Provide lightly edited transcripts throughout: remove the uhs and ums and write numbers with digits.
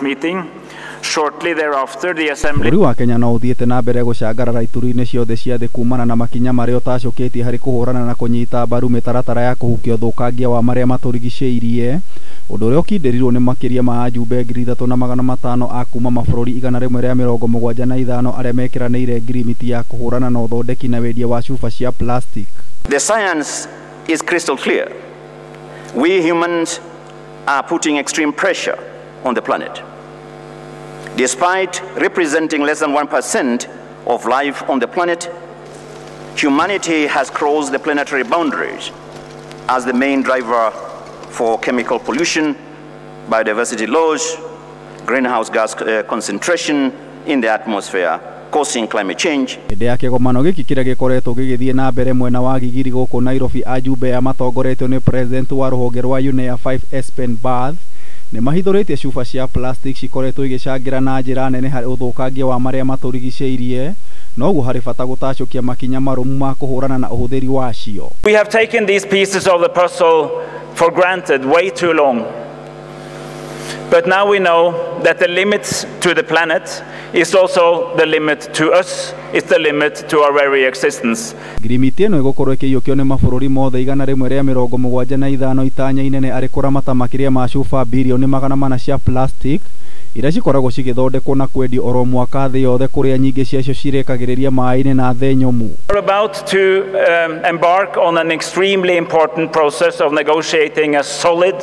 this meeting. Shortly thereafter, the Assembly Bũrũri wa Kenya no ũthiĩte na mbere gũcangarara ituri-inĩ ciothe cia thĩ kumana na makinya marĩa ũtacũkĩtie harĩ kũhũrana na kũnyita mbaru mĩtaratara ya kũhukia ũthũkangia wa marĩa matũrigicĩirie, ũndũ ũrĩa ũkindĩrirwo nĩ makĩria ma ajumbe 3500 a kuma mabũrũri 175 arĩa mekĩranĩire ngirimiti ya kũhũrana na ũthondeki na wendia wa cuba cia plastic. The science is crystal clear. We humans are putting extreme pressure on the planet. Despite representing less than 1% of life on the planet, humanity has crossed the planetary boundaries as the main driver for chemical pollution, biodiversity loss, greenhouse gas concentration in the atmosphere, causing climate change. Hĩndĩ ya kĩgomano gĩkĩ kĩrĩa gĩkoretwo gĩgĩthiĩ na mbere mwena wa Gigiri gũkũ Nairobi, ajumbe aya matongoretio nĩ president wa rũhonge rwa UNEA 5 Espen Barth nĩ mahithũrĩtie cuba cia plastic cikoretwo igĩcangĩra na njĩra nene harĩ ũthũkangia wa marĩa matũrigicĩirie, noguo harĩ bata gũtacũkia makinya marũmu ma kũhũrana na ũhũthĩri wacio. We have taken these pieces of the puzzle for granted way too long. But now we know that the limit to the planet is also the limit to us, it's the limit to our very existence. Ngirimiti ĩno ĩgũkorwo ĩkĩiyũkio nĩ mabũrũri mothe 175, itanya inene arĩ kũramata makĩria ma cuba birioni 400 cia plastic iria cikoragwo cigĩthondekwo na kwendio oro mwaka thĩ yothe, kũrĩa nyingĩ ciacio cirekagĩrĩria maĩ-inĩ na thĩ nyũmũ. We're about to embark on an extremely important process of negotiating a solid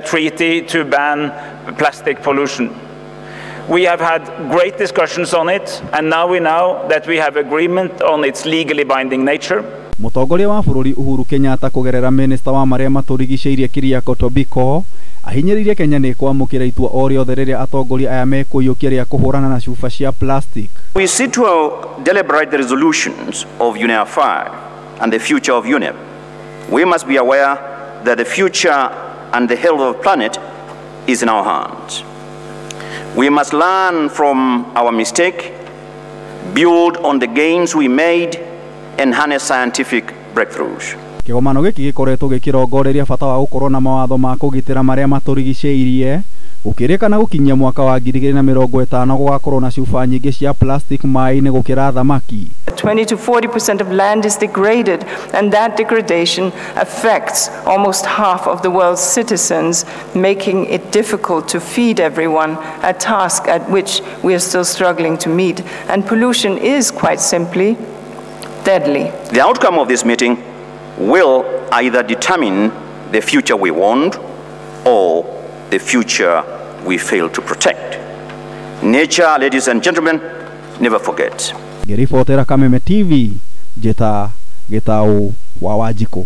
treaty to ban plastic pollution. We have had great discussions on it, and now we know that we have agreement on its legally binding nature. Mũtongoria wa bũrũri Uhuru Kenyatta kũgerera minista wa marĩa matũrigicĩirie Keriako Tobiko ahinyĩrĩirie Kenya nĩ kwamũkĩra itua o rĩothe rĩrĩa atongoria aya mekũiyũkia rĩa kũhũrana na cuba cia plastic. We seek to deliberate the resolutions of UNEA 5 and the future of UNEP. We must be aware that the future and the health of the planet is in our hands. We must learn from our mistake, build on the gains we made, and harness scientific breakthroughs. Kĩgomano gĩkĩ gĩkoretwo gĩkĩrongoreria bata wa gũkorwo na mawatho ma kũgitĩra marĩa matũrigicĩirie, gũkĩrĩkana gũkinyia mwaka wa 2050 gũgakorwo na cuba nyingĩ cia plastic maĩ-inĩ gũkĩra thamaki. 20 to 40% of land is degraded, and that degradation affects almost half of the world's citizens, making it difficult to feed everyone, a task at which we are still struggling to meet. And pollution is quite simply deadly. The outcome of this meeting will either determine the future we want or the future we fail to protect. Nature, ladies and gentlemen, never forgets. Ngĩribotera Kameme TV, njĩta Gĩtaũ wa Wanjikũ.